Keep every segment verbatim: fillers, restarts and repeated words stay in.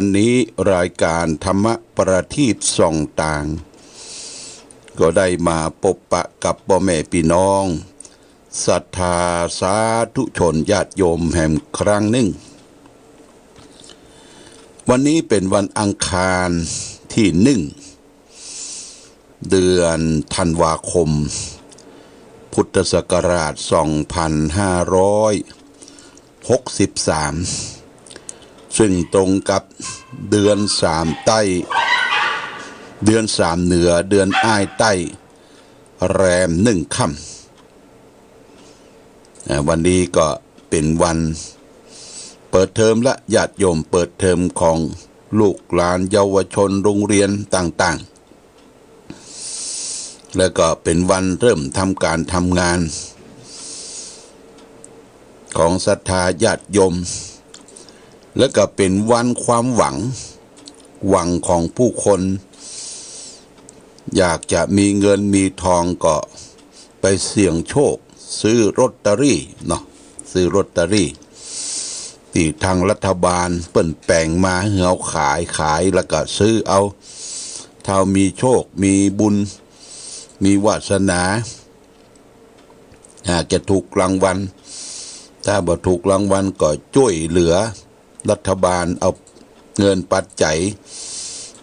วันนี้รายการธรรมประทีปส่องตาง ก็ได้มาปบปะกับป้อแม่ปี้น้องศรัทธาสาธุชนญาติโยมแหมครั้งนึ่ง วันนี้เป๋นวันอังคารตี้นึ่ง เดือนธันวาคม พุทธศักราชสองพันห้าร้อยหกสิบสาม ซึ่งตรงกับเดือนสามใต้ เดือนสามเหนือ เดือนอ้ายใต้ แรมนึ่งค่ำ อ่า วันนี้ก็เป๋นวันเปิดเทอมละ ญาติโยม เปิดเทอมของลูกหลานเยาวชนโรงเรียนต่างๆ แล้วก็เป๋นวันเริ่มทำก๋านทำงานของศรัทธาญาติโยม แล้วก็เป๋นวันความหวัง หวังของผู้คน อยากจะมีเงินมีทองก็ไปเสี่ยงโชค ซื้อลอตเตอรี่เนาะ ซื้อลอตเตอรี่ตี้ทางรัฐบาลเปิ้นแป๋งมาหื้อเฮาขาย ขายแล้วก็ซื้อเอา ถ้ามีโชค มีบุญ มีวาสนา อาจจะถูกรางวัล ถ้าบ่ถูกรางวัลก็จ้วยเหลือรัฐบาล เอาเงินปัจจัย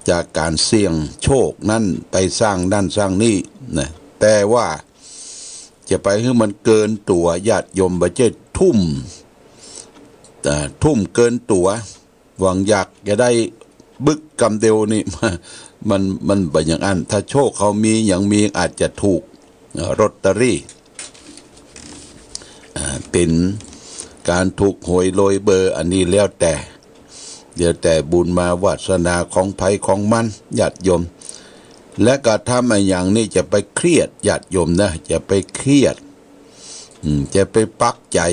จากก๋านเสี่ยงโชคนั้นไปสร้างนั่นสร้างนี่นะ แต่ว่าจะไปหื้อมันเกินตั๋ว ญาติโยม บ่ใจ้ทุ่ม อ่า ทุ่มเกินตั๋ว หวังอยากจะได้บึกกำเดียวนี่ มัน มันบ่อย่างอั้น ถ้าโชคเฮามีหยังมี อาจจะถูก เอ่อ ลอตเตอรี่ อ่า เป๋นก๋านถูกหวยรวยเบอร์ อันนี้แล้วแต่ แล้วแต่บุญมาวาสนาของใผของมัน ญาติโยม และกระทำอะหยังนี่จะไปเครียด ญาติโยมนะ จะไปเครียด อืม จะไปปักใจ๋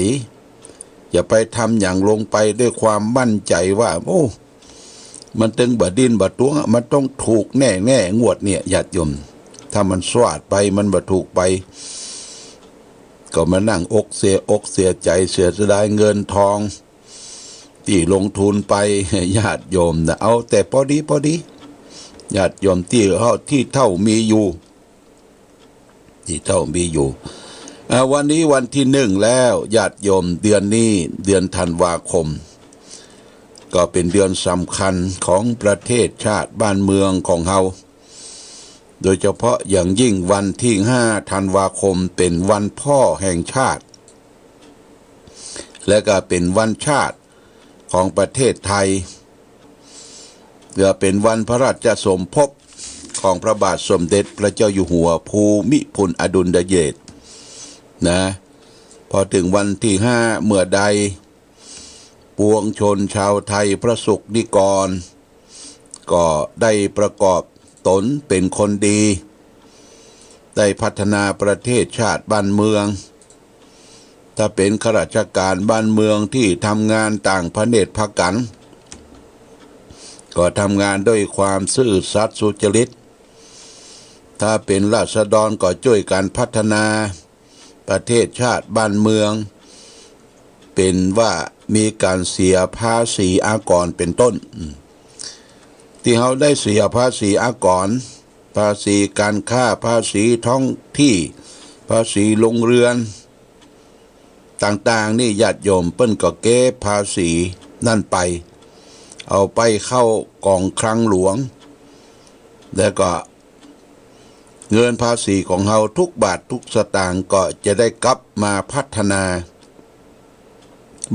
อย่าไปทำหยังลงไปด้วยความมั่นใจ๋ว่า โอ้ มันตึงบ่ดิ้นบ่ตวงอะ มันต้องถูกแน่ๆ งวดเนี่ย ญาติโยม ถ้ามันสวาดไป มันบ่ถูกไป ก็มานั่งอกเสียอกเสียใจ๋ เสียดายเงินทองตี้ลงทุนไป ญาติโยมนะ เอาแต่ปอดีปอดี ญาติโยม ตี้เฮา ตี้เต้ามีอยู่ ตี้เต้ามีอยู่ อ่า วันนี้วันตี้นึ่งแล้ว ญาติโยม เดือนนี้เดือนธันวาคม ก็เป๋นเดือนสำคัญของประเทศชาติบ้านเมืองของเฮา โดยเฉพาะอย่างยิ่งวันตี้ห้าธันวาคมเป๋นวันพ่อแห่งชาติ และก็เป๋นวันชาติของประเทศไทย และเป๋นวันพระราชสมภพของพระบาทสมเด็จพระเจ้าอยู่หัวภูมิพลอดุลยเดชนะ พอเถิงวันตี้ห้าเมื่อใด ปวงชนชาวไทยพระสงฆ์นิกร ก็ได้ประกอบตนเป๋นคนดี ได้พัฒนาประเทศชาติบ้านเมือง ถ้าเป๋นข้าราชก๋านบ้านเมืองตี้ทำงานต่างผะเนจรพากั๋น ก็ทำงานด้วยความซื่อสัตย์สุจริต ถ้าเป๋นราษฎรก็จ้วยกั๋นพัฒนาประเทศชาติบ้านเมือง เป๋นว่ามีก๋านเสียภาษีอากรเป๋นต้น อืม ตี้เฮาได้เสียภาษีอากร ภาษีก๋านค้า ภาษีท้องตี้ ภาษีโรงเรือน ต่างๆ นี่ญาติโยมเปิ้นก็เก็บภาษีนั่นไป เอาไปเข้ากองคลังหลวง แล้วก็เงินภาษีของเฮาทุกบาททุกสตางค์ก็จะได้กลับมาพัฒนา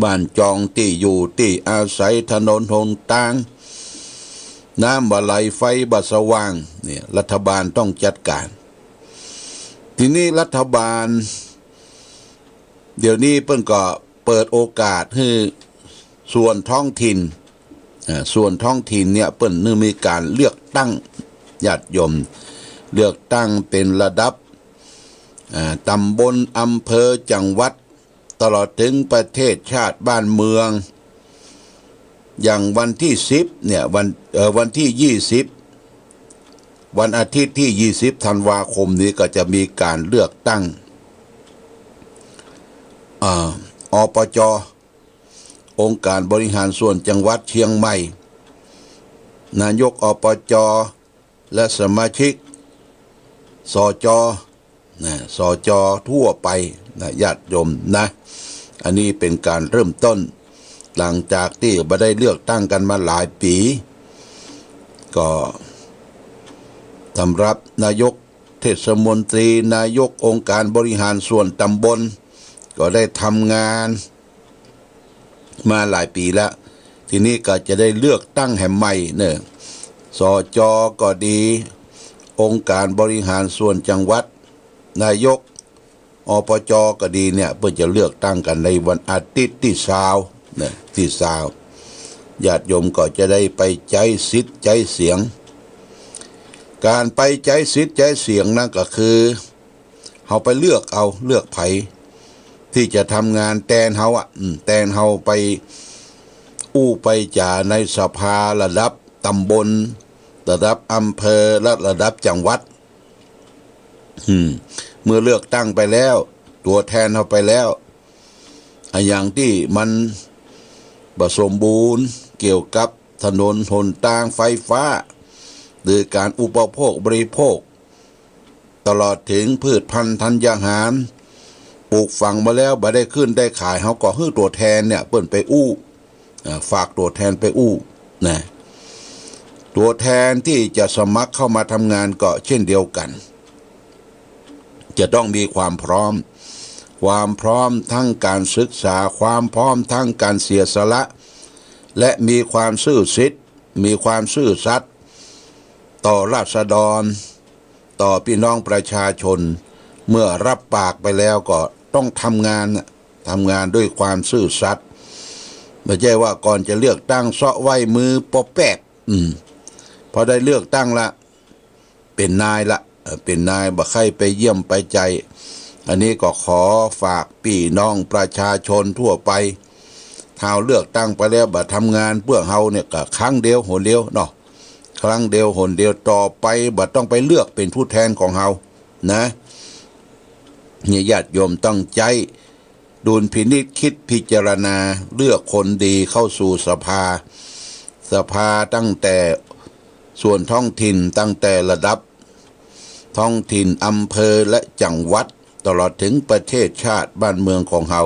บ้านจองตี้อยู่ตี้อาศัย ถนนหนตาง น้ำบ่ไหล ไฟบ่สว่าง เนี่ย รัฐบาลต้องจัดก๋าน ทีนี้รัฐบาล เดี๋ยวนี้เปิ้นก็เปิดโอกาสหื้อส่วนท้องถิ่น อ่า ส่วนท้องถิ่นเนี่ยเปิ้นนึ่งมีก๋านเลือกตั้ง ญาติโยม เลือกตั้งเป๋นระดับ อ่า ตำบล อำเภอ จังหวัด ตลอดเถิงประเทศชาติบ้านเมือง อย่างวันตี้สิบเนี่ย วัน เอ่อ วันตี้ยี่สิบ วันอาทิตย์ตี้ยี่สิบธันวาคมนี้ก็จะมีก๋านเลือกตั้ง อ่า อปจ องค์การบริหารส่วนจังหวัดเชียงใหม่ นายก อปจ และสมาชิก สจ นะ สจ ทั่วไปนะ ญาติโยมนะ อันนี้เป๋นก๋านเริ่มต้น หลังจากตี้บ่ได้เลือกตั้งกั๋นมาหลายปี๋ ก็สำหรับนายกเทศมนตรี นายกองค์การบริหารส่วนตำบล ก็ได้ทำงานมาหลายปี๋แล้ว ทีนี้ก็จะได้เลือกตั้งแหมใหม่เน่อ สจ ก็ดี องค์การบริหารส่วนจังหวัด นายก อปจ ก็ดีเนี่ย เปิ้นจะเลือกตั้งกั๋นในวันอาทิตย์ตี้ซาวเน่อ ตี้ซาว ญาติโยมก็จะได้ไปใจ๊สิทธิ์ใจ๊เสียง ก๋านไปใจ๊สิทธิ์ใจ๊เสียงนั้นก็คือ เฮาไปเลือกเอา เลือกใผตี้จะทำงานแตนเฮาอะ อืม แตนเฮาไปอู้ไปจ๋าในสภาระดับตำบล ระดับอำเภอ และระดับจังหวัด อืม เมื่อเลือกตั้งไปแล้ว ตั๋วแทนเฮาไปแล้ว อะหยังตี้มันบ่สมบูรณ์เกี่ยวกับถนนหนตาง ไฟฟ้า หรือก๋านอุปโภคบริโภค ตลอดเถิงพืชพันธุ์ธัญญาหาร ปลูกฝังมาแล้วบ่ได้ขึ้นได้ขาย เฮาก็หื้อตั๋วแทนเนี่ย เปิ้นไปอู้ อ่า ฝากตั๋วแทนไปอู้นะ ตั๋วแทนตี้จะสมัครเข้ามาทำงานก็เช่นเดียวกั๋น จะต้องมีความพร้อม ความพร้อมทั้งก๋านศึกษา ความพร้อมทั้งก๋านเสียสละ และมีความซื่อสิทธิ์ มีความซื่อสัตย์ต่อราษฎร ต่อปี้น้องประชาชน เมื่อรับปากไปแล้วก็ต้องทำงานน่ะ ทำงานด้วยความซื่อสัตย์ บ่ใจ้ว่าก่อนจะเลือกตั้งเซาะไหว้มือปอแปบ อืม พอได้เลือกตั้งละ เป๋นนายละ เอ่อ เป๋นนายบ่ใค่ไปเยี่ยมไปใจ๋ อันนี้ก็ขอฝากปี้น้องประชาชนทั่วไป ถ้าเลือกตั้งไปแล้วบ่ทำงานเปื้อเฮาเนี่ยก็ครั้งเดียวหนเดียวเนาะ ครั้งเดียวหนเดียว ต่อไปบ่ต้องไปเลือกเป๋นผู้แทนของเฮานะ เนี่ยญาติโยมต้องใจ๊ดุลพินิจคิดพิจารณา เลือกคนดีเข้าสู่สภา สภาตั้งแต่ส่วนท้องถิ่น ตั้งแต่ระดับท้องถิ่น อำเภอ และจังหวัด ตลอดเถิงประเทศชาติบ้านเมืองของเฮา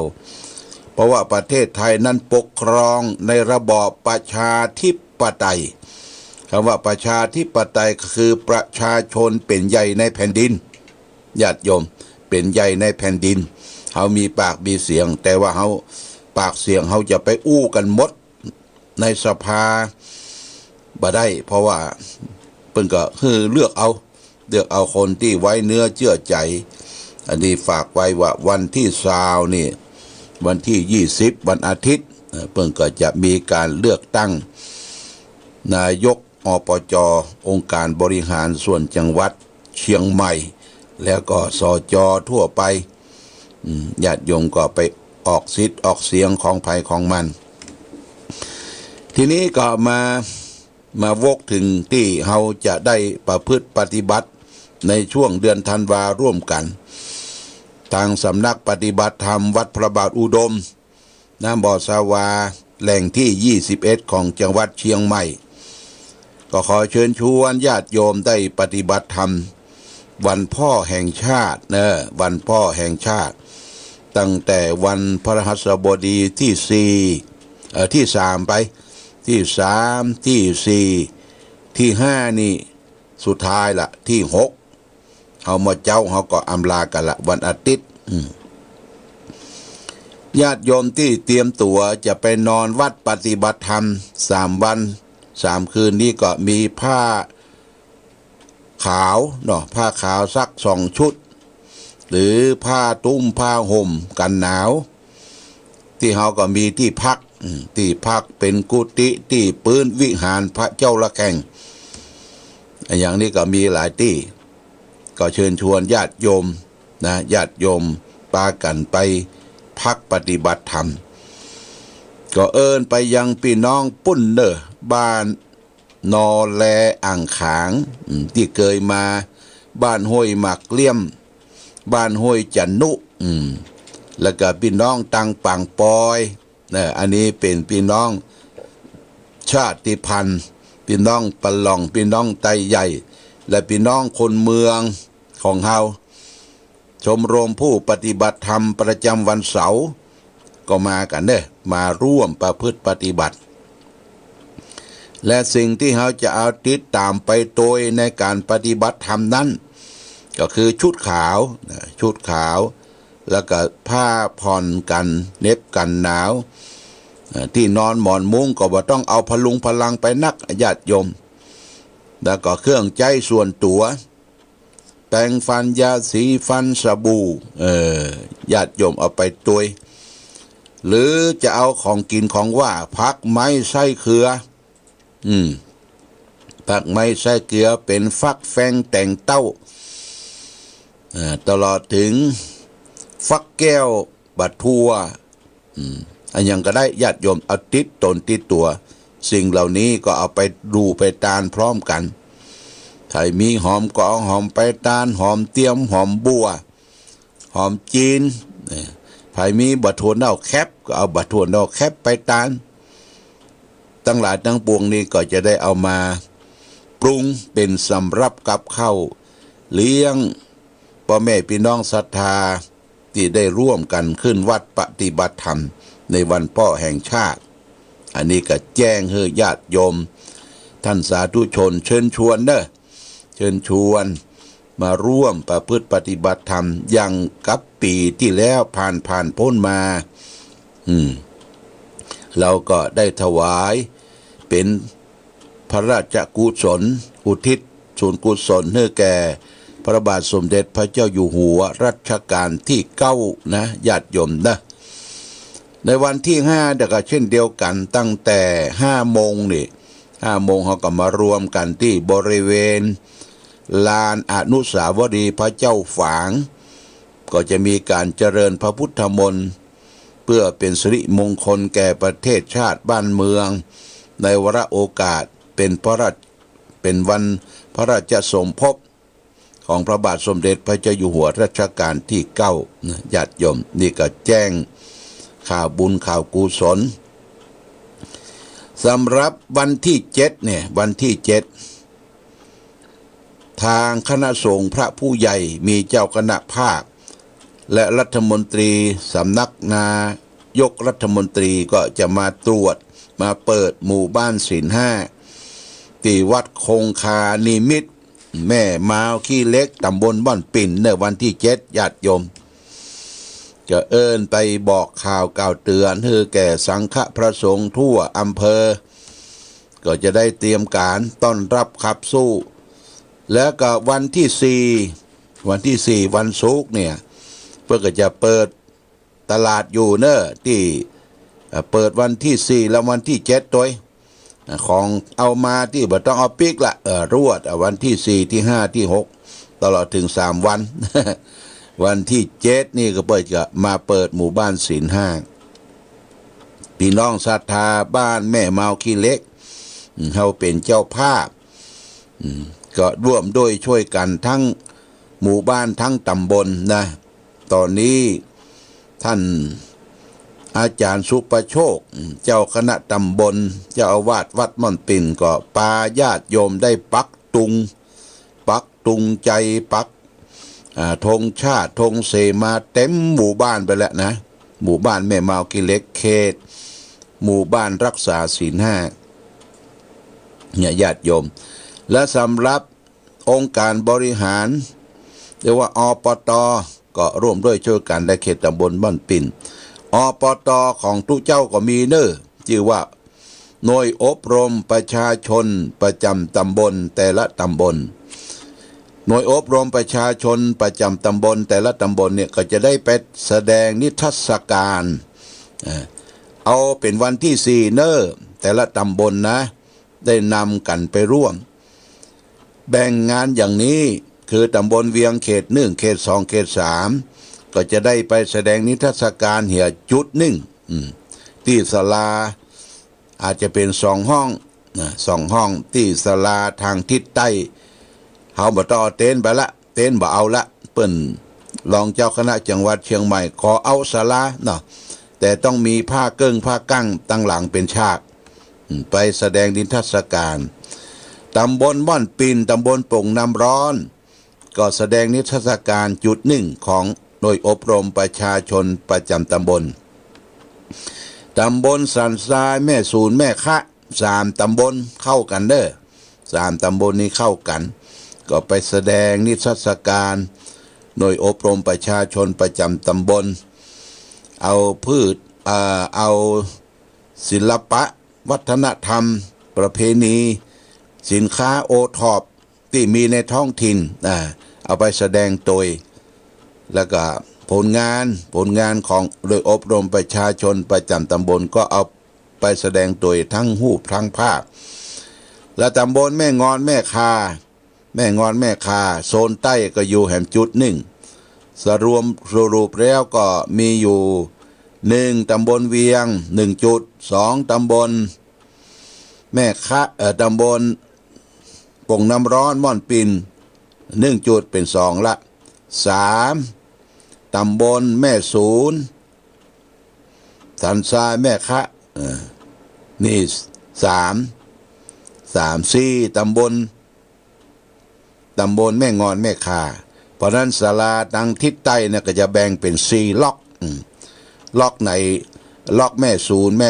เพราะว่าประเทศไทยนั้นปกครองในระบอบประชาธิปไตย กำว่าประชาธิปไตยก็คือประชาชนเป๋นใหญ่ในแผ่นดิน ญาติโยม เป๋นใหญ่ในแผ่นดิน เฮามีปากมีเสียง แต่ว่าเฮา ปากเสียงเฮาจะไปอู้กั๋นหมดในสภาบ่ได้ เพราะว่าเปิ้นก็หื้อเลือกเอา เลือกเอาคนตี้ไว้เนื้อเจื้อใจ๋ อันนี้ฝากไว้ว่าวันตี้ซาวนี่ วันตี้ยี่สิบ วันอาทิตย์ เอ่อ เปิ้นก็จะมีก๋านเลือกตั้งนายก อปจ องค์การบริหารส่วนจังหวัดเชียงใหม่ แล้วก็ สจ ทั่วไป อืม ญาติโยมก็ไปออกสิทธิ์ออกเสียงของใผของมัน ทีนี้ก็มา มาวกเถิงตี้เฮาจะได้ประพฤติปฏิบัติในช่วงเดือนธันวาร่วมกั๋น ตางสำนักปฏิบัติธรรมวัดพระบาทอุดม น้ำบ่อสาวา แหล่งตี้ยี่สิบเอ็ดของจังหวัดเชียงใหม่ ก็ขอเชิญชวนญาติโยมได้ปฏิบัติธรรมวันพ่อแห่งชาติเนอะ วันพ่อแห่งชาติ ตั้งแต่วันพฤหัสบดีตี้สี่ เอ่อ ตี้สามไป ตี้สาม ตี้สี่ ตี้ห้านี่สุดท้ายละ ตี้หก เฮาเมื่อเจ๊าเฮาก็อำลากั๋นละ วันอาทิตย์ อืม ญาติโยมตี้เตรียมตั๋วจะไปนอนวัดปฏิบัติธรรมสามวันสามคืนนี้ก็มีผ้าขาวเนาะ ผ้าขาวสักสองชุด หรือผ้าตุ้มผ้าห่มกั๋นหนาว ตี้เฮาก็มีตี้พัก อืม ตี้พักเป๋นกุฏิ ตี้ปื๊นวิหารพระเจ้าระแข่ง อะหยังนี้ก็มีหลายตี้ ก็เชิญชวนญาติโยมนะ ญาติโยมปากั๋นไปพักปฏิบัติธรรม ก็เอิ้นไปยังปี้น้องปุ้นเน่อ บ้านนอแลอ่างขาง อืม ตี้เกยมา บ้านห้วยหมากเกลี้ยม บ้านห้วยจะนุ อืม แล้วก็ปี้น้องตางปางปอย นะ อันนี้เป๋นปี้น้องชาติพันธุ์ ปี้น้องปะหล่อง ปี้น้องไตใหญ่ และปี้น้องคนเมืองของเฮา ชมรมผู้ปฏิบัติธรรมประจำวันเสาร์ ก็มากั๋นเน่อ มาร่วมประพฤติปฏิบัติ และสิ่งตี้เฮาจะเอาติดต๋ามไปตวยในก๋านปฏิบัติธรรมนั้น ก็คือชุดขาวนะ ชุดขาว แล้วก็ผ้าผ่อนกั๋นเหน็บกั๋นหนาว เอ่อ ตี้นอนหมอนมุ้งก็บ่ต้องเอาพะลุงพะลังไปนัก ญาติโยม แล้วก็เครื่องใจ๊ส่วนตั๋ว แปรงฟัน ยาสีฟัน สบู่ เออ ญาติโยมเอาไปตวย หรือจะเอาของกิ๋นของหว้า ผักไม้ไส้เขือ อืม ผักไม้ไส้เขือ เป๋นฟักแฟงแต๋งเต้า เอ่อ ตลอดเถิงฟักแก้ว บ่าถั่ว อืม อะหยังก็ได้ ญาติโยมเอาติดตนติดตั๋ว สิ่งเหล่านี้ก็เอาไปดูไปตานพร้อมกั๋น ใผมีหอมก็เอาหอมไปตาน หอมเตียม หอมบั่ว หอมจีน เอ่อ ใผมีบ่าถั่วเน่าแคปก็เอาบ่าถั่วเน่าแคปไปตาน ตังหลายตังปวงนี้ก็จะได้เอามาปรุงเป๋นสำหรับกับข้าวเลี้ยงป้อแม่ปี้น้องศรัทธา ตี้ได้ร่วมกั๋นขึ้นวัดปฏิบัติธรรมในวันป้อแห่งชาติ อันนี้ก็แจ้งหื้อญาติโยมต้านสาธุชน เชิญชวนเน่อ เชิญชวนมาร่วมประพฤติปฏิบัติธรรมอย่างกับปี๋ตี้แล้วผ่านๆ ป๊นมา อืม เฮาก็ได้ถวายเป๋นพระราชกุศล อุทิศส่วนกุศลหื้อแก่พระบาทสมเด็จพระเจ้าอยู่หัวรัชกาลตี้เก้านะ ญาติโยมนะ ในวันตี้ห้าเดี๋ยวก็เช่นเดียวกั๋น ตั้งแต่ห้าโมงนี่ ห้าโมงเฮาก็มารวมกั๋นตี้บริเวณลานอนุสาวรีย์พระเจ้าฝาง ก็จะมีก๋านเจริญพระพุทธมนต์ เปื้อเป๋นสิริมงคลแก่ประเทศชาติบ้านเมือง ในวาระโอกาสเป๋นพระราช เป๋นวันพระราชสมภพของพระบาทสมเด็จพระเจ้าอยู่หัวรัชกาลตี้เก้านะ ญาติโยม นี่ก็แจ้งข่าวบุญข่าวกุศล สำหรับวันตี้เจ็ดเนี่ย วันตี้เจ็ด ตางคณะสงฆ์พระผู้ใหญ่ มีเจ้าคณะภาค และรัฐมนตรีสำนักนายกรัฐมนตรีก็จะมาตรวจ มาเปิดหมู่บ้านศีลห้า ตี้วัดคงคานิมิตร แม่มาวขี้เหล็ก ต๋ำบลม่อนปิ่น ในวันตี้เจ็ด ญาติโยม จะเอิ้นไปบอกข่าวกล่าวเตือนหื้อแก่สังฆะพระสงฆ์ทั่วอำเภอ ก็จะได้เตรียมก๋านต้อนรับขับสู้ แล้วก็วันตี้สี่ วันตี้สี่ วันศุกร์เนี่ย เปิ้นก็จะเปิดตลาดอยู่เน่อ ตี้ เอ่อ เปิดวันตี้สี่ และวันตี้เจ็ดตวย ของเอามาตี้บ่ต้องเอาปิ๊กละ เออ รวด อ่ะ วันตี้สี่ ตี้ห้า ตี้หก ตลอดเถิงสามวัน วันตี้เจ็ดนี่ก็เปิ้นจะมาเปิดหมู่บ้านศีลห้า ปี้น้องศรัทธาบ้านแม่มาวขี้เหล็ก อืม เฮาเป๋นเจ้าภาพ อืม ก็ร่วมด้วยช่วยกั๋นทั้งหมู่บ้านทั้งต๋ำบลนะ ต๋อนนี้ต้านอาจ๋ารย์สุประโชค เจ้าคณะต๋ำบล เจ้าอาวาสวัดม่อนปิ่น ก็ปาญาติโยมได้ปักตุง ปักตุงไจ ปัก อ่า ธงชาติ ธงเสมาเต็มหมู่บ้านไปแล้วนะ หมู่บ้านแม่มาวขี้เหล็ก เขตหมู่บ้านรักษาศีลห้า เนี่ย ญาติโยม และสำหรับ องค์การบริหาร เรียกว่า อปต. ก็ร่วมด้วยช่วยกั๋นในเขตต๋ำบลม่อนปิ่น อปต. ของตุ๊เจ้าก็มีเน่อ จื้อว่าหน่วยอบรมประชาชนประจ๋ำต๋ำบลแต่ละต๋ำบล หน่วยอบรมประชาชนประจ๋ำต๋ำบลแต่ละต๋ำบลเนี่ยก็จะได้ไปแสดงนิทรรศการ เอ่อ เอาเป๋นวันตี้สี่เน่อ แต่ละต๋ำบลนะ ได้นำกั๋นไปร่วม แบ่งงานอย่างนี้ คือต๋ำบลเวียงเขตหนึ่ง เขตสอง เขตสาม ก็จะได้ไปแสดงนิทรรศการเหียจุดนึ่ง อืม ตี้ศาลา อาจจะเป๋นสองห้องนะ สองห้อง ตี้ศาลาตางทิศใต้ เฮาบ่ต้องเอาเต็นท์ไปละ เต็นท์บ่เอาละ เปิ้นรองเจ้าคณะจังหวัดเชียงใหม่ขอเอาศาลาเนาะ แต่ต้องมีผ้าเกิ่งผ้ากั้งตังหลังเป๋นฉาก อืม ไปแสดงนิทรรศการ ตำบลม่อนปิ่น ตำบลโป่งน้ำร้อน ก็แสดงนิทรรศการจุดนึ่งของหน่วยอบรมประชาชนประจ๋ำตำบล ตำบลสันทราย แม่สูน แม่คะ สามตำบลเข้ากั๋นเน่อ สามตำบลนี้เข้ากั๋น ก็ไปแสดงนิทรรศการหน่วยอบรมประชาชนประจ๋ำตำบล เอาพืช เอ่อ เอาศิลปะ วัฒนธรรม ประเพณี สินค้าโอท็อปตี้มีในท้องถิ่น อ่า เอาไปแสดงโตย แล้วก็ผลงาน ผลงานของหน่วยอบรมประชาชนประจ๋ำตำบลก็เอาไปแสดงโตยทั้งฮูปทั้งภาพ และตำบลแม่งอนแม่คา แม่งอนแม่คา โซนใต้ก็อยู่แหมจุดนึ่ง สรุป สรุปแล้วก็มีอยู่ นึ่ง ตำบลเวียง นึ่งจุด สอง ตำบลแม่คะ เอ่อ ตำบลโป่งน้ำร้อน ม่อนปิ่น นึ่งจุด เป๋นสองละ สาม ตำบลแม่สูน สันทราย แม่คะ เอ่อ นี่สาม สาม สี่ ตำบล ตำบลแม่งอนแม่คา เพราะนั้นศาลาตังทิศใต้เนี่ยก็จะแบ่งเป๋นสี่ล็อก อืม ล็อกไหน ล็อกแม่สูน แม่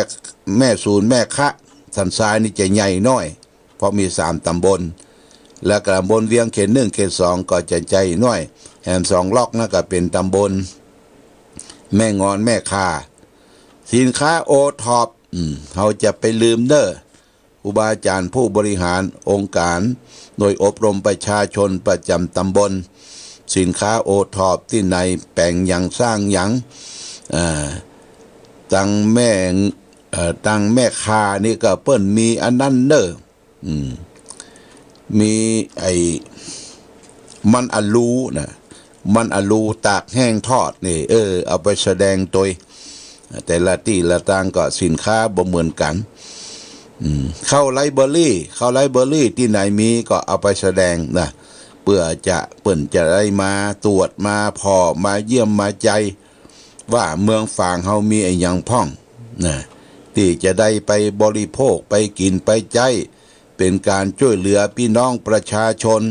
แม่สูน แม่คะ สันทรายนี่จะใหญ่หน้อย เพราะมีสามตำบล และตำบลเวียงเขตนึ่ง เขตสองก็จะใหญ่หน้อย แหมสองล็อกนั่นก็เป๋นตำบลแม่งอนแม่คา สินค้าโอท็อป อืม เฮาจะไปลืมเน่อ ครูบาอาจ๋ารย์ผู้บริหารองค์การหน่วยอบรมประชาชนประจ๋ำตำบล สินค้าโอท็อปตี้ไหนแป๋งหยังสร้างหยัง อ่า ตังแม่ เอ่อ ตังแม่คานี่ก็เปิ้นมีอันนั้นเน่อ อืม มีไอ้มันอะลูนะ มันอะลูตากแห้งทอดนี่ เออ เอาไปแสดงโตย แต่ละตี้ละตังก็สินค้าบ่เหมือนกั๋น อืม เข้าไลเบอรี่ เข้าไลเบอรี่ตี้ไหนมีก็เอาไปแสดงนะ เปื้อจะ เปิ้นจะได้มาตรวจมาผ่อมาเยี่ยมมาใจ๋ ว่าเมืองฝางเฮามีอะหยังพ่องนะ ตี้จะได้ไปบริโภค ไปกิ๋น ไปใจ๊ เป๋นก๋านจ้วยเหลือปี้น้องประชาชน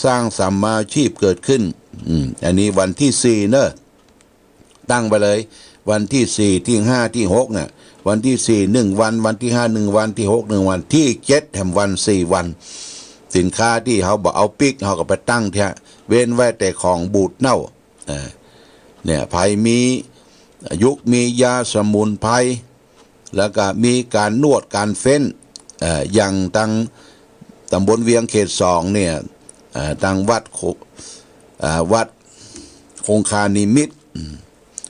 สร้างสัมมาอาชีพเกิดขึ้น อืม อันนี้วันตี้สี่เน่อ ตั้งไปเลย วันตี้สี่ ตี้ห้า ตี้หกเนี่ย วันตี้สี่นึ่งวัน วันตี้ห้านึ่งวัน ตี้หกนึ่งวัน ตี้เจ็ดแหมวัน สี่วัน สินค้าตี้เฮาบ่เอาปิ๊ก เฮาก็ไปตั้งเตี้ย เว้นไว้แต่ของบูดเน่า เอ่อ เนี่ย ใผมียุค มียาสมุนไพร แล้วก็มีก๋านนวดก๋านเฟ้น เอ่อ อย่างตังตำบลเวียงเขตสองเนี่ย เอ่อ ตังวัดโค เอ่อ วัดคงคานิมิตร อืม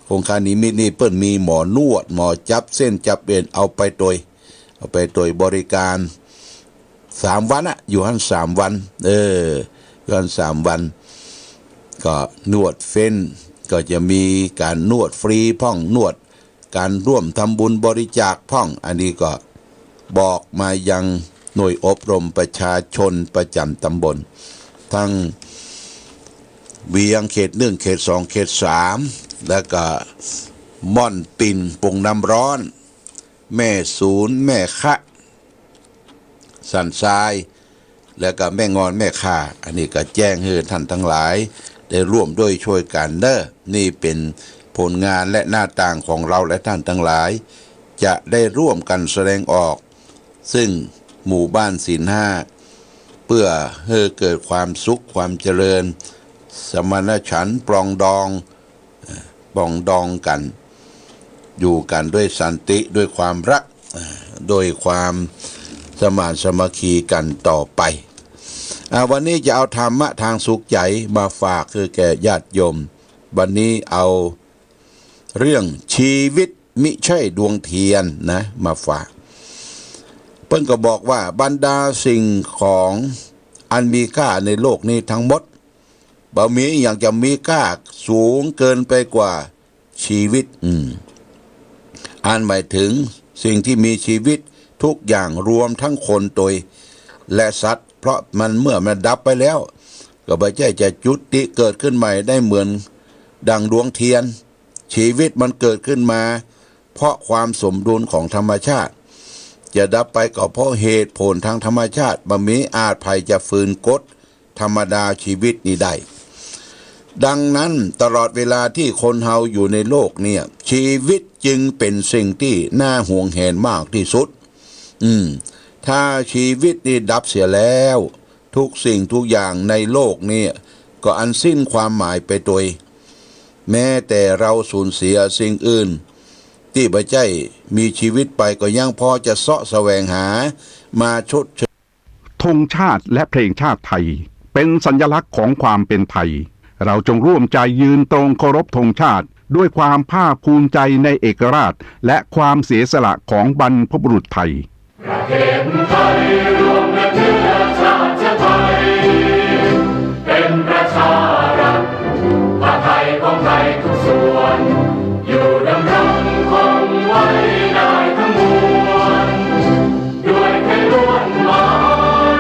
คงคานิมิตรนี่เปิ้นมีหมอนวด หมอจับเส้นจับเอ็น เอาไปโตย เอาไปโตยบริการ สามวันอะ อยู่หั้นสามวัน เออ อยู่หั้นสามวัน ก็นวดเฟ้น ก็จะมีก๋านนวดฟรีพ่อง นวดก๋านร่วมทำบุญบริจาคพ่อง อันนี้ก็บอกมายังหน่วยอบรมประชาชนประจ๋ำตำบล ทั้งเวียงเขตนึ่ง เขตสอง เขตสาม แล้วก็ม่อนปิ่น โป่งน้ำร้อน แม่สูน แม่คะ สันทราย แล้วก็แม่งอนแม่คา อันนี้ก็แจ้งหื้อท่านตังหลายได้ร่วมด้วยช่วยกั๋นเน่อ นี่เป๋นผลงานและหน้าต่างของเฮาและท่านตังหลาย จะได้ร่วมกั๋นแสดงออก ซึ่งหมู่บ้านศีลห้า เปื้อหื้อเกิดความสุขความเจริญ สมานฉันท์ปรองดอง ปรองดองกั๋น อยู่กั๋นด้วยสันติ ด้วยความฮัก ด้วยความสมานสามัคคีกั๋นต่อไป อ่า วันนี้จะเอาธรรมะทางสุขใจ๋มาฝากหื้อแก่ญาติโยม วันนี้เอาเรื่องชีวิตมิใช่ดวงเทียนนะ มาฝาก เปิ้นก็บอกว่าบรรดาสิ่งของอันมีค่าในโลกนี้ทั้งหมด บ่มีอะหยังจะมีค่าสูงเกินไปกว่าชีวิต อืม อันหมายถึงสิ่งที่มีชีวิตทุกอย่างรวมทั้งคนโตย และสัตว์ เพราะมันเมื่อมันดับไปแล้ว ก็บ่ใจ้จะจุติเกิดขึ้นใหม่ได้เหมือนดังดวงเทียน ชีวิตมันเกิดขึ้นมา เพราะความสมดุลของธรรมชาติ จะดับไปก็เพราะเหตุผลทางธรรมชาติ บ่มีอาจใผจะฝืนกฎธรรมดาชีวิตนี้ได้ ดังนั้นตลอดเวลาตี้คนเฮาอยู่ในโลกเนี่ย ชีวิตจึงเป๋นสิ่งตี้น่าหวงแหนมากตี้สุด อืม ถ้าชีวิตนี้ดับเสียแล้ว ทุกสิ่งทุกอย่างในโลกเนี่ย ก็อันสิ้นความหมายไปตวย แม้แต่เฮาสูญเสียสิ่งอื่น ตี้บ่ใจ้มีชีวิตไป ก็ยังพอจะเซาะแสวงหามาชดเชย ธงชาติและเพลงชาติไทย เป๋นสัญลักษณ์ของความเป๋นไทย เฮาจงร่วมใจ๋ยืนตรงเคารพธงชาติ ด้วยความภาคภูมิใจ๋ในเอกราช และความเสียสละของบรรพบุรุษไทย